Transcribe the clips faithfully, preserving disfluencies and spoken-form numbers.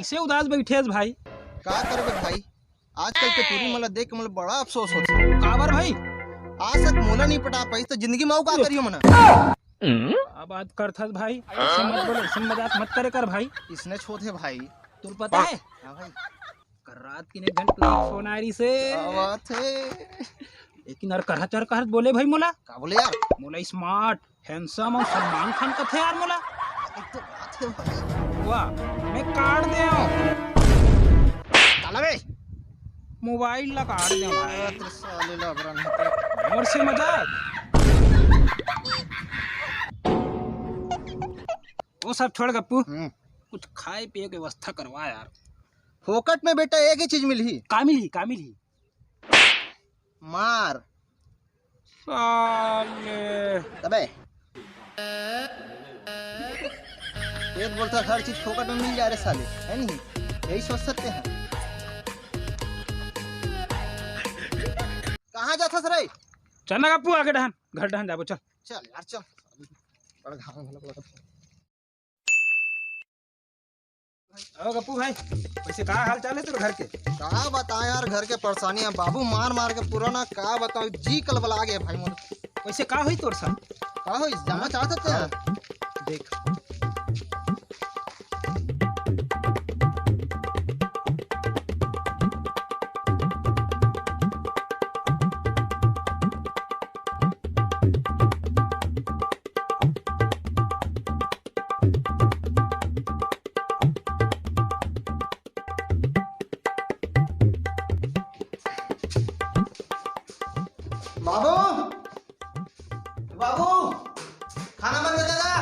इसे उदास बैठे हस भाई। का करबे भाई, आजकल के टूरी मन ला देख के मोला बड़ा अफसोस होथे। काबर भाई? आज तक मोला नहीं पटा पाइस, तो जिंदगी में अउ का करियो मना? अब बात करथस भाई, ऐसे मत बोल, ऐसे मजाक मत करे कर भाई। इसने छोटे भाई। तुर पता है? हाँ भाई। कर रात की ने घंटे फोन आ रही से। क्या बात है? लेकिन अर करहत अर करहत बोले भाई मोला। का बोले यार? मोला स्मार्ट, हैंडसम अउ सलमान खान कथे यार मोला। एक तो बात है भाई। वाह, मैं काट दे हूँ। ताला बे। मोबाइल ला काट दे हूँ भाई। तेरे साले ला बरा नहीं तो। मोर से मजाक। वो सब छोड़ गप्पू। हम्म। कुछ खाए पिए के व्यवस्था करवा यार। फोकट में बेटा एक ही चीज मिलही। का मिलही, का मिलही? मार। साले। अबे। पेट बोलता हर चीज फोकट में मिल जा रे साले, है नहीं? यही सोच सकते हैं। कहाँ जाथस रे? चल ना गप्पू, आगे डहन, घर डहन जाबो, चल। चल यार, चल। बड़ा घाम घाम लगत हे। ओ गप्पू भाई, वैसे का हाल चाल है तोर घर के? का बता यार, घर के परेशानी है। बाबू मार मार के पूरा ना, का बताओ, जी कलबला गया भाई मोर। वैसे का होई तोर साथ? का होई, जानना चाहत हस? देख। बाबू, बाबू, खाना बन गया दादा?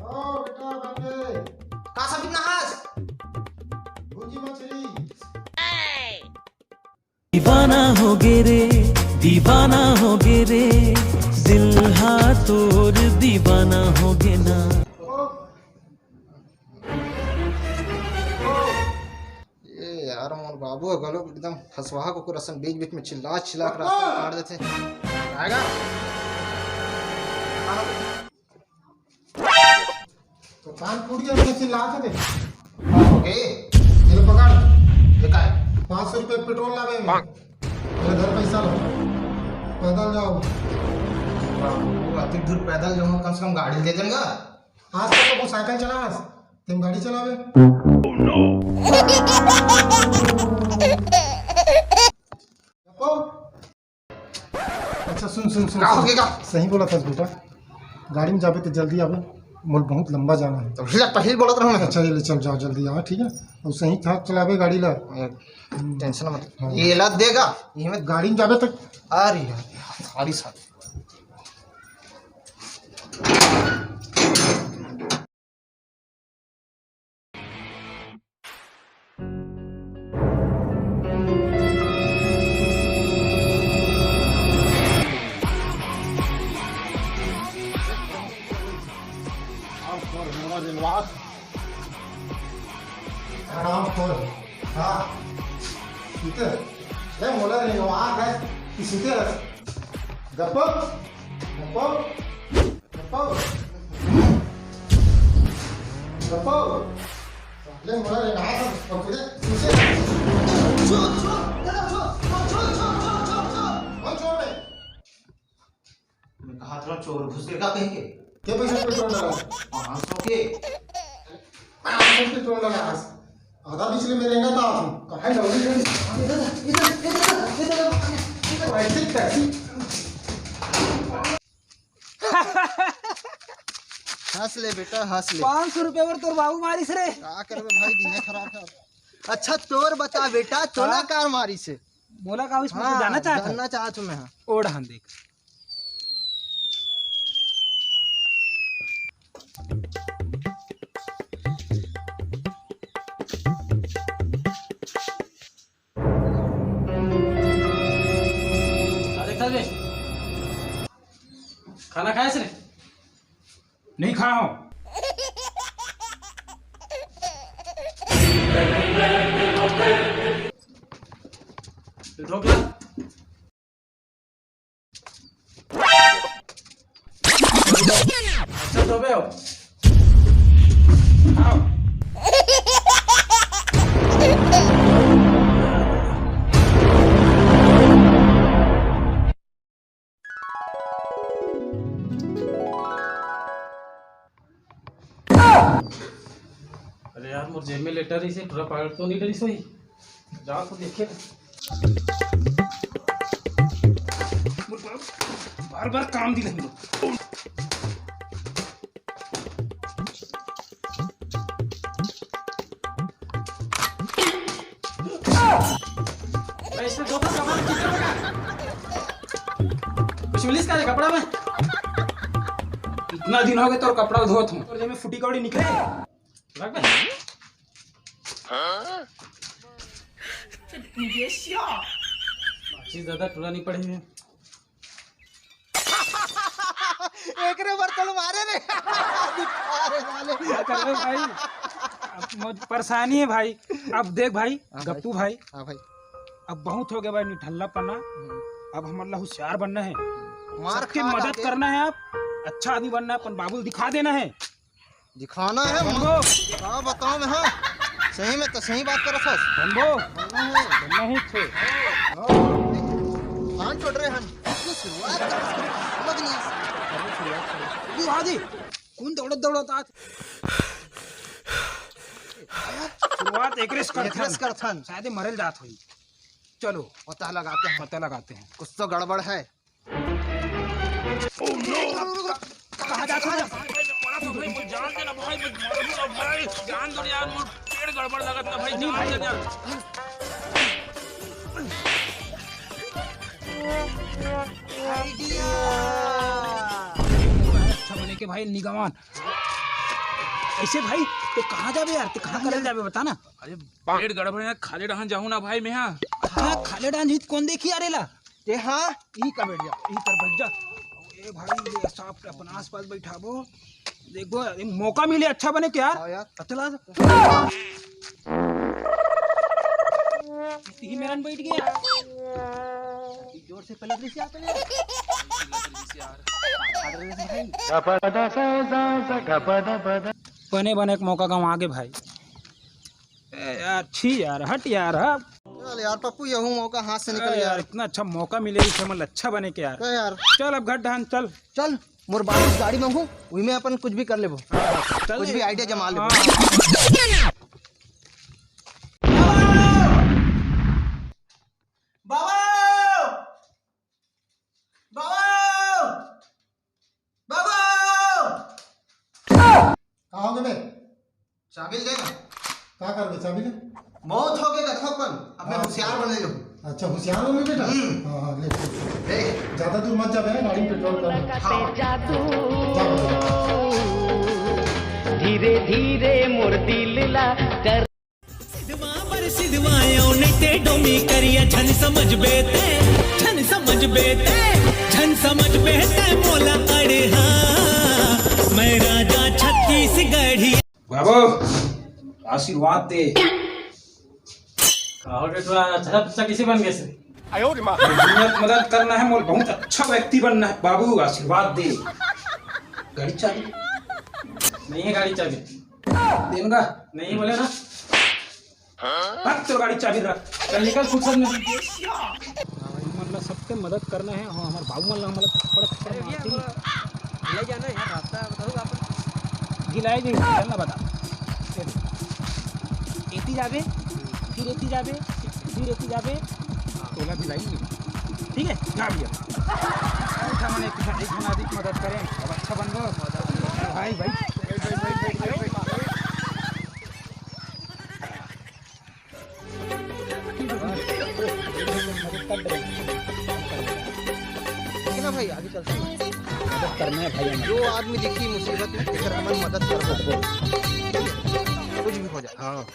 हाँ बेटा, बन गए। का सब्जी बनाहस? भुंजी मछली। दीवाना हो गे रे, दीवाना हो गे रे, दिल हा तोर दीवाना हो गे ना। ये यार, मोर बाबू ह घलो एकदम फसवा कुकुर असन बीच बीच में चिल्ला चिल्ला के रास्ता काट देथे। आएगा? तो कान फूट गया, मैं चिल्ला के दे। ओके, ये लो पकड़। ये का है? पाँच सौ रुपये पेट्रोल लावे में। मेरे घर पैसा लो, पैदल जाओ। बाबू, अतिक दूर पैदल जाऊंगा, कम से कम गाड़ी दे देंगा। आज तक तो साइकिल चलास, तुम गाड़ी चलावे। अच्छा सुन सुन सुन, का हो गया? सही बोला था बेटा, गाड़ी में जाबे तो जल्दी आवे, मोर बहुत लंबा जाना है। तो हिला पहिल बोलत रहूं मैं। अच्छा ये ले चल जाओ जल्दी आवा, ठीक है? और सही ठाक चलावे गाड़ी ला। टेंशन मत। हाँ। ये ला देगा, ये मैं गाड़ी में जाबे तक। अरे यार, सारी सारी। प्रणाम कर। हाँ। ठीक है। ले मोला रे, वहाँ गए। किसी के गप्पो? गप्पो? गप्पो? गप्पो? ले मोला रे, वहाँ गए। पकड़े। किसे? छोड़, छोड़, छोड़, छोड़, छोड़, छोड़, छोड़। कौन छोड़ रहे? मैं कहा था चोर घुस के का कहेंगे? के पैसा पेट्रोल डाला? पाँच सौ के। पाँच सौ पेट्रोल डाला। आधा बिजली में रहेगा तो आप कहाँ जाओगे? इधर, इधर, इधर, इधर, इधर, इधर। ऐसे टैक्सी। हंस ले बेटा, हंस ले। पाँच सौ रुपया बर तोर बाबू मारिस रे। का करबे भाई, दिन खराब है। अच्छा तोर बता बेटा, तोला हाँ? कार मारिस हे? मोला का इस हाँ, जानना चाहत जानना चाहत हूँ मैं, हाँ। ओढ़ हाँ देख। का देखथस बे? खाना खाएस रे? नहीं खाया हूँ। ढोकला। अच्छा तो बे हो। आओ। जेब में लेटर रहिसे, टुरा पागल तो नहीं डरिस होही। जा तो देखे। बार बार काम दिला। इसमें दो बार कपड़ा खींच रहा है। कुछ मिलिस का रे कपड़ा में? इतना दिन हो गए तोर कपड़ा धोत हूँ। तोर जेब में फुटी कौड़ी निकले। रख बे। बातचीत ज्यादा टुरा नहीं पड़े हैं। एकरे बर तो मारे रे। अरे साले। क्या कर रहे हो भाई? अब मौज-, परेशानी है भाई। अब देख भाई, हाँ भाई। गप्पू भाई, हाँ भाई। अब बहुत हो गया भाई निठल्ला पना। हम्म। अब हमन ला होशियार बनना है। मार सबके खा मदद जाके। करना है आप, अच्छा आदमी बनना है, अपन बाबू दिखा देना है। दिखाना है। बनबो। का बताओ मैं, हाँ। सही में तो सही बात करत हस। बनबो। बनना है। बनना ही छे। हाथ छोड़ रहे हन। ये शुरुआत कर, समझ नहीं आ। अरे शुरुआत करो। तू आ दे। कौन दौड़त दौड़त आत? शुरुआत एकरे से करथन। एकरे से करथन। शायद ये मरल जात होई। चलो। पता लगाते हैं। पता लगाते हैं। कुछ तो गड़बड़ है। कहाँ जात हो? भाई, भाई, भाई, मरा तो भाई, मुझे जान देना भाई, मुझे मरा तो भाई, जान दो यार, मुझे पेट गड़बड़ लगत ना भाई, जान दे यार। अच्छा बने के भाई निगमान। ऐसे भाई, ते कहाँ जाबे यार? ते कहाँ करे जाबे बता ना? अरे पेट गड़बड़ है, खाले डहान जाहूँ ना भाई मैं। हाँ, खाले डहान जीत कौन देखी यार एला? ते हाँ, ई का बैठ जा, ई कर बैठ जा। ए भाई, ये सांप के अपन आसपास बैठाबो। देखो, ये मौका मिले अच्छा बने के यार। हाँ यार। चला जा। यही मेरन बैठ गया। जोर से पलक रही से आता है। बने बने एक मौका गंवा गे भाई। ए यार, छी यार, हट यार, हाँ। चल यार पप्पू, यहू मौका हाथ से निकल अरे गया यार, यार। इतना अच्छा मौका मिले इसे, मतलब अच्छा बने के यार। तो यार। चल अब घर डहान चल। चल, मोर बाबू गाड़ी मांगू, वही में अपन कुछ भी कर लेबो। चल कुछ भी idea जमा लेबो। हाँ। बाबू! बाबू! बाबू! का हो गे बे? चाबी ले ना। का करबे चाबी ले? मौत हो गे कथक मन। अब मैं हाँ। होशियार बने रहूं। अच्छा, होशियार हो गे बेटा? हम्म। हाँ, हाँ, ले, ले, ले। ले। ज्यादा दूर मत जाबे, गाड़ी में पेट्रोल कम है। हाँ। जा, जा। धीरे धीरे मोर दिल ला कर। सिधवा बर सिधवा आयो, नहीं ते डोमी करिया, झन समझबे ते, झन समझबे ते, झन समझबे ते मोला अड़हा, मैं राजा छत्तीसगढ़िया। बाबू, आशीर्वाद दे। का हो गे, थोड़ा अच्छा सा बच्चा कैसे बन गए से? आयो रे माँ। दुनिया की मदद करना है, मोर बहुत अच्छा व्यक्ति बनना है। बाबू, आशीर्वाद दे। गाड़ी चाबी? नहीं है गाड़ी चाबी। देन का? नहीं बोले ना। रख तो गाड़ी चाबी रख। चल निकल फुर्सत में। हाँ, भाई, मतलब सबके मदद करना है। हाँ, हमारे बाबू मन ला मतलब थप्पड़ थप्पड़ अरे भैया, मारते वो हैं। ले जाना है यार, रास्ता बताओ आप। गिलाए नहीं, चल ना बता। एती जाबे, फिर एती जाबे, फिर एती जाबे। तोला भी लाई। ठीक है, जा भैया। अच्छा, मैंने एक, एक जन आदमी की मदद करें, अब अच्छा बन गयो। भाई, भाई। ठीक है ना भाई, आगे चलते हैं। मदद करना है भाई हमें। जो आदमी दिखी मुसीबत में, तेकर हमन मदद कर सकबो। कुछ भी हो जाए। हाँ।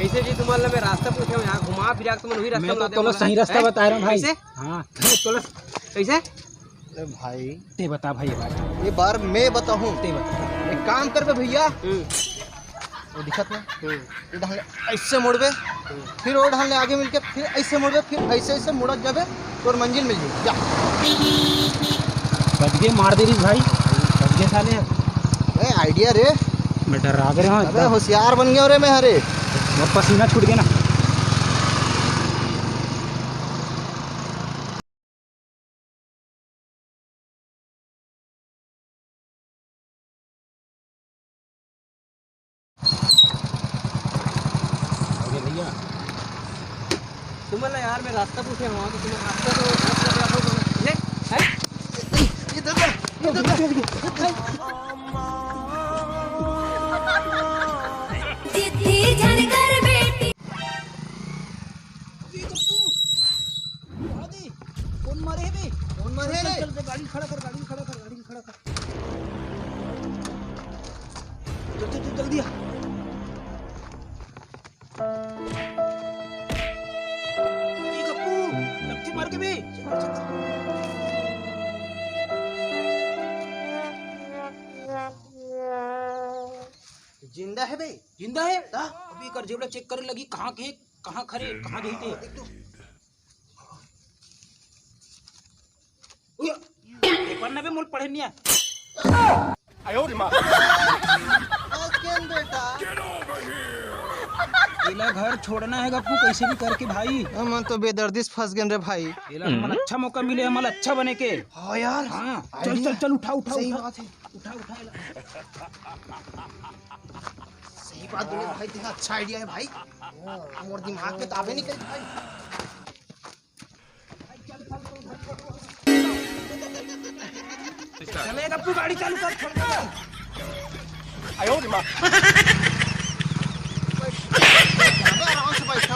कैसे जी, तुम्हारे मैं रास्ता पूछे हूँ, यहाँ घुमा फिरा के तुमने वही रास्ता मैं तो बता दिया तोला हमारा। सही रास्ता हैं? बता रहा हूँ भाई। कैसे? हाँ, तोला कैसे? अरे भाई। ते बता भाई, ये बात। ये बार मैं बताहूँ। ते बता। एक काम करबे भैया। हम्म। वो दिखत ना? हम्म। ये ढंग ले ऐसे मुड़बे, हम्म। फिर वो ढंग ले आगे मिलके, फिर ऐसे मुड़बे, फिर ऐसे, ऐसे मुड़त जाबे, तोर मंजिल मिल जाई। जा। बच गए, मार दे रही भाई। बच गए साले। ए, idea रे। मैं डरा गया हूँ अबे एकदम। होशियार बन गया रे मैं, अरे। मोर पसीना छूट गया ना। तुमन ला यार, मैं रास्ता पूछे हूँ कि तुम्हें रास्ता तो ले, हैं? इधर, इधर, इधर। जिद्दी झन कर बेटी। ये तो तू। आदि, कौन मारे है बे? कौन मारे है चल, रे? चल, चल, गाड़ी खड़ा कर, गाड़ी खड़ा कर, गाड़ी खड़ा कर। चल, चल, चल, जल्दी आ। ए गप्पू, लपची मार के बे। जिंदा है बे? जिंदा है? हाँ। अभी कर जेबड़ा चेक करे लगी, कहाँ के, कहाँ खरे, कहाँ गई थे? देख तो। उय, पेपर न बे, मोल पढ़े नहीं आ। आयो रे माँ। बस केन बेटा। एला घर छोड़ना है गप्पू, कैसे भी करके भाई। हमन तो बेदर्दी से फंस गेन रे भाई। एला हमन अच्छा मौका मिले, हमन अच्छा बने के। हाँ यार। हाँ, चल, चल, चल, उठा, उठा, सही उठा। बात है। उठा, उठा एला। सही बात बोले भाई, तेरा अच्छा आइडिया है भाई। मोर दिमाग में तो आवे नहीं करी भाई। चले गप्पू, गाड़ी चालू कर, छोड़ दे। आयो रे माँ। अबे आराम से बैठ।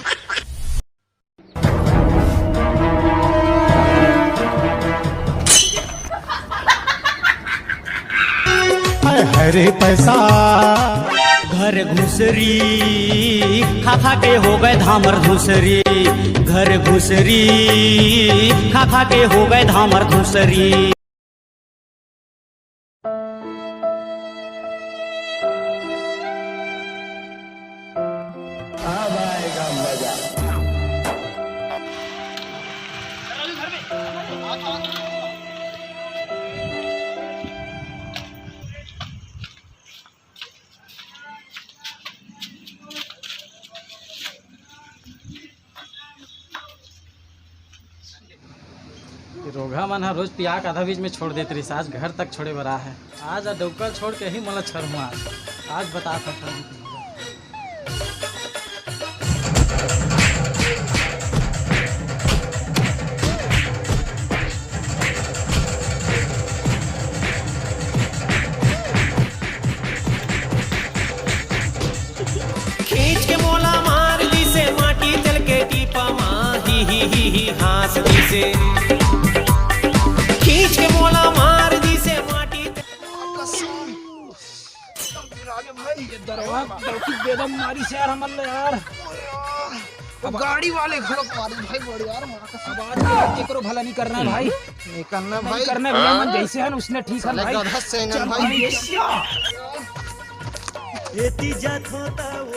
हाय हाय रे पैसा। घर घुसरी खा खा के हो गए धामर धुसरी। घर घुसरी खा खा के हो गए धामर धुसरी। अब आएगा मजा। रोगहा मन ह रोज पिया के आधा बीच में छोड़ देत रहिस, आज घर तक छोड़े बर आ है। आज आ डौका छोड़ के ही मोला छरहुआ। आज बता सकता हूँ। खींच के मोला मार दिसे माटी तेल के टीपा मा, ही, ही, ही, ही, हाँस दिसे। खींच के मोला मार दिसे माटी तेल। कसम। भाई, ये दरवा बहुत ही बेदम मारी से यार, हमन ले यार। अब गाड़ी वाले घलो मारे भाई, बड़े यार, मारा कसम। अब आज के बाद केकरो भला नहीं करना है भाई। नहीं करना नहीं भाई। करना है भैया, मन जैसे है ना, उसने ठीक है साले भाई। गधा से ना चल भाई। भाई, ये क्या? एती जात होता वो